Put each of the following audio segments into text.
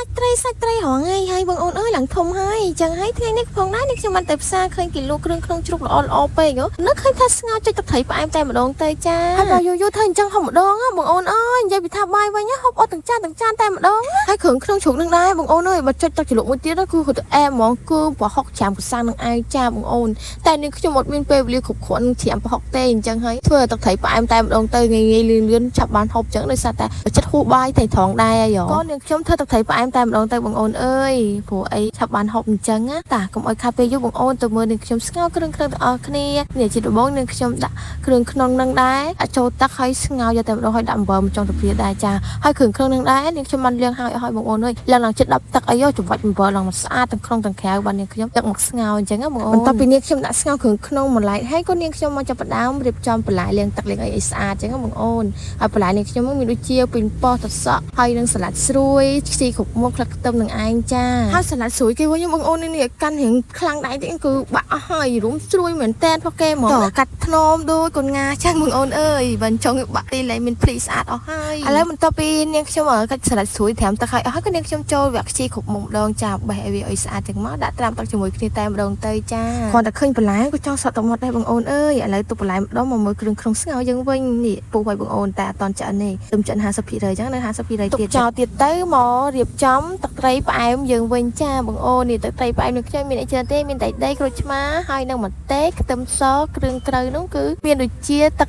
សាច់ត្រីសាច់ត្រីរងថ្ងៃហើយបងអូនអើយឡើងធំហើយអញ្ចឹងហើយថ្ងៃនេះផងដែរនេះខ្ញុំបានទៅផ្សារឃើញគីឡូគ្រឿងក្នុងជ្រូកល្អល្អពេកហ៎នឹកឃើញថាស្ងោរចុចទឹកត្រីផ្អែមតែម្ដងទៅចាហើយបើយូរយូរធ្វើអញ្ចឹងហូបម្ដងហ៎បងអូនអើយនិយាយពីថាបាយវិញហូបអត់ទាំងចានទាំងចានតែម្ដងហើយគ្រឿងក្នុងជ្រូកនឹងដែរបងអូនអើយបើចុចទឹកជ្រលក់មួយទៀតគឺហូបទៅអែមហ្មងគឺប្រហុកច្រាមក្រសាំងនឹងឯងចាបងអូនតែនេះខ្ញុំអត់មានពេលវេលាគ្រប់គ្រាន់ច្រាមប្រហុកទេអញ្ចឹងហើយធ្វើទឹកត្រីផ្អែមតែម្ដងទៅងាយងាយលឿនលឿនឆាប់បានហូបអញ្ចឹងដោយសារតែចិត្តហួសបាយតែត្រង់ដែរហើយក៏នាងខ្ញុំធ្វើទឹកត្រីផ្អែមតែម្ដងទៅបងអូនអើយព្រោះអីឆាប់បានហូបអញ្ចឹងណាតាកុំឲ្យខាតពេលយូរបងអូនទៅមើលនាងខ្ញុំស្ងោរគ្រឿងក្នុងទាំងអស់គ្នានេះជាដំបូងនាងខ្ញុំដាក់គ្រឿងក្នុងនឹងដែរដាក់ចូលទឹកហើយស្ងោរយកតែម្ដងហើយដាក់អំបិលមួយចុងកាព្រាដែរចាហើយគ្រឿងក្នុងនឹងដែរនាងខ្ញុំបានលាងហើយឲ្យបងអូនអើយឡើងឡើងចិត្ត10ទឹកអីច្របាច់អំបិលឡើងមកស្អាតទាំងក្នុងទាំងក្រៅបាននាងខ្ញុំទឹកមកស្ងោរអញ្ចឹងណាបងអូនបន្ទាប់ពីនាងខ្ញុំដាក់ស្ងោរគ្រឿងក្នុងមួយឡែកហើយក៏នាងខ្ញុំមកចាប់ផ្ដើមរៀបចំបន្លែលាងទឹកលាងអីឲ្យស្អាតអញ្ចឹងណាបងអូនហើយបន្លែនាងខ្ញុំមានដូចជាពីងប៉ោះត្រសក់ហើយនឹងសាឡាត់ស្រួយខ្ជីគ្រប់មុខផ្លឹកខ្ទឹមនឹងឯងចាហើយសាឡាត់ស្រួយគេវិញបងអូននេះកាន់រៀងខ្លាំងដែរតិចគឺបាក់អស់ហើយរួមស្រួយមែនតែនផុសគេហ្មងតកាត់ធ្នមដូចកូនងាចឹងបងអូនអើយបើចង់បាក់ទីលែងមានភ្លីស្អាតអស់ហើយឥឡូវបន្ទាប់ពីនាងខ្ញុំកាច់សាឡាត់ស្រួយត្រាំទឹកហើយអស់ហើយក៏នាងខ្ញុំចូលវគ្គខ្ជីគ្រប់មុខម្ដងចាបេះឲ្យវាឲ្យស្អាតចឹងមកដាក់ត្រាំទឹកជាមួយគ្នាតែម្ដងទៅចាគ្រាន់តែឃើញបន្លែក៏ចង់សក់ទឹកមាត់ដែរបងអូនអើយឥឡូវទុកបន្លែម្ដងមកមើលគ្រឿងក្នុងស្ងោរយើងវិញនេះពុះឲ្យបងអូនតែអត់តន់ឆ្អិនទេទឹមឆ្អិន50%ចឹងនៅ50%ទៀតចោលទៀតទៅមករៀបចំទឹកត្រីផ្អែមយើងវិញចាបងអូននេះទឹកត្រីផ្អែមនឹងខ្ញុំមានអីច្រើនទេមានតែដីក្រូចឆ្មាហើយនឹងម្ទេសខ្ទឹមសគ្រឿងក្រៅនោះគឺមានដូចជាទឹក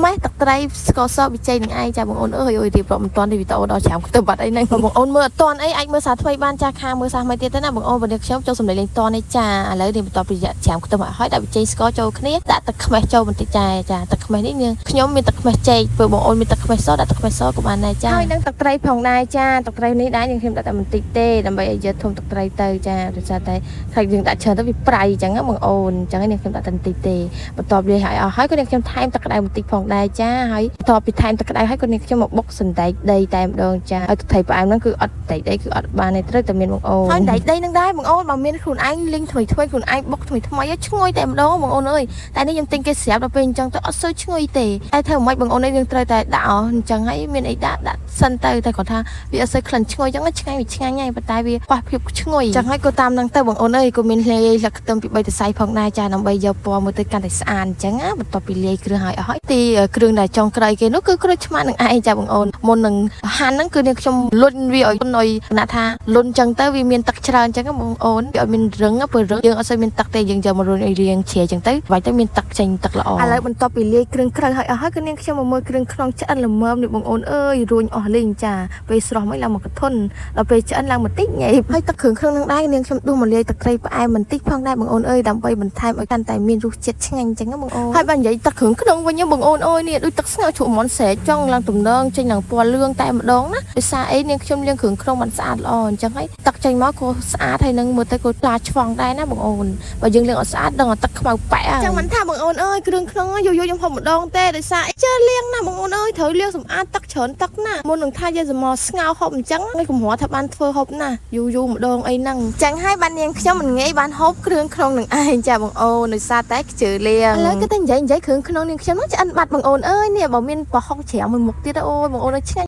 ម៉េះទឹកត្រីស្ករសប៊ីចេងនឹងឯងចាបងអូនអើយអូយរៀបរាប់មិនតាន់ទេវីដេអូដល់ច្រាមខ្ទឹមបាត់អីហ្នឹងបងអូនមើលអត់តាន់អីអាចមើលសារថ្មីបានចាខាមើលសារថ្មីទៀតទៅណាបងអូនបើនេះខ្ញុំចូលសម្លេងលេងតាន់នេះចាឥឡូវនេះបន្ទាប់ពីច្រាមខ្ទឹមឲ្យហើយដាក់ប៊ីចេងស្ករចូលគ្នាដាក់ទឹកខ្មេះចូលបន្តិចចាចាទឹកខ្មេះនេះនាងខ្ញុំមានទឹកខ្មេះចេកព្រោះបងអូនមានទឹកខ្មេះសដាក់ទឹកខ្មេះសក៏បានដែរចាហើយនឹងទឹកត្រីផងដែរចាទឹកត្រីនេះដែរនាងខ្ញុំដាក់តែបន្តិចទេដើម្បីឲ្យយកធំទឹកត្រីទៅចាដោយសារតែខ្លាចយើងដាក់ច្រើនទៅវាប្រៃអញ្ចឹងណាបងអូនអញ្ចឹងនាងខ្ញុំដាក់តែបន្តិចទេបន្ទាប់លាយឲ្យអស់ហើយក៏នាងខ្ញុំថែមទឹកក្តៅបន្តិចផងដែរចាហើយបន្ទាប់ពីថែមទឹកក្តៅហើយក៏នាងខ្ញុំមកបុកសណ្តែកដីតែម្ដងចាហើយទឹកត្រីផ្អែមហ្នឹងគឺអត់តែកដីគឺអត់បានទេត្រូវតែមានបងអូនហើយតែកដីហ្នឹងដែរបងអូនបើមានខ្លួនឯងលីងថ្មីថ្មីខ្លួនឯងបុកថ្មីថ្មីឈ្ងុយតែម្ដងបងអូនអើយតែនេះខ្ញុំទិញគេស្រាប់ដល់ពេលអញ្ចឹងទៅអត់សូវឈ្ងុយទេតែធ្វើមិនបងអូនឯងយើងត្រូវតែដាក់អញ្ចឹងហើយមានអីដាក់ដាក់សិនទៅតែគាត់ថាវាអត់សូវក្លិនឈ្ងុយអញ្ចឹងឆ្ងាញ់វាឆ្ងាញ់ហើយប៉ុន្តែវាប៉ះភាពឈ្ងុយអញ្ចឹងហើយក៏តាមហ្នឹងទៅបងអូនអើយក៏មានលាយលឹកខ្ទឹមពី3សរសៃផងដែរចាដើម្បីយកពណ៌មើលទៅកាន់តែស្អាតអញ្ចឹងណាបន្ទាប់ពីលាយគ្រឿងហើយអស់ហើយទីគ្រឿងដែលចុងក្រោយគេនោះគឺក្រូចឆ្មានឹងឯងចាបងអូនមុននឹងហាន់ហ្នឹងគឺនាងខ្ញុំលុញវាឲ្យឲ្យណាថាលុនអញ្ចឹងទៅវាមានទឹកច្រើនអញ្ចឹងបងអូនវាអត់មានរឹងព្រោះរឹងយើងអត់សូវមានទឹកទេយើងយកមករុញឲ្យរាងជ្រាយអញ្ចឹងទៅបាច់ទៅមានទឹកចេញទឹកល្អឥឡូវបន្ទាប់ពីលាយគ្រឿងក្រៅហើយអស់ហើយគឺនាងខ្ញុំមកមើលគ្រឿងក្នុងឆ្អិនល្មមនេះបងអូនអើយរួញអស់លេងចាពេលស្រស់មិនឡើងមកកធុនដល់ពេលឆ្អិនឡើងបន្តិចញ៉ៃហើយទឹកគ្រឿងក្នុងនឹងដែរនាងខ្ញុំដួសមកលាយទឹកត្រីផ្អែមបន្តិចផងដែរបងអូនអើយដើម្បីបន្ថែមឲ្យកាន់តែមានរសជាតិឆ្ងាញ់អញ្ចឹងណាបងអូនហើយបើនិយាយទឹកគ្រឿងក្នុងវិញបងអូនអើយនេះដូចទឹកស្ងោរជ្រក់មន់ស្រែចង់ឡើងទំនងចេញឡើងពណ៌លឿងតែម្ដងណាដោយសារអីនាងខ្ញុំលាងគ្រឿងក្នុងបានស្អាតល្អអញ្ចឹងហើយទឹកចេញមកក៏ស្អាតហើយនឹងមើលទៅក៏ថ្លាឆ្វង់ដែរណាបងអូនបើយើងលាងអត់ស្អាតដឹងតែទឹកខ្មៅប៉ែអញ្ចឹងមិនថាបងអូនអើយគ្រឿងក្នុងយូរយូរខ្ញុំហូបម្ដងទេដោយសារអីជើលាងណាបងអូនអើយត្រូវលាងសម្អាតទឹកច្រើនទឹកណាមុននឹងថាយើងសមស្ងោរហូបអញ្ចឹងនេះកម្រថាបានធ្វើហូបណាយូរយូរម្ដងអីហ្នឹងអញ្ចឹងហើយបាននាងខ្ញុំមិនងាយបានហូបគ្រឿងក្នុងនឹងឯងចាបងអូនដោយសារតែខ្ជើលាងឥឡូវគឺតែនិយាយគ្រឿងក្នុងនាងខ្ញុំនោះឆ្អិនបាត់បងអូនអើយនេះបើមានប្រហុកច្រាមមួយមុខទៀតអូយបងអូនអើយឆ្ងាញ់។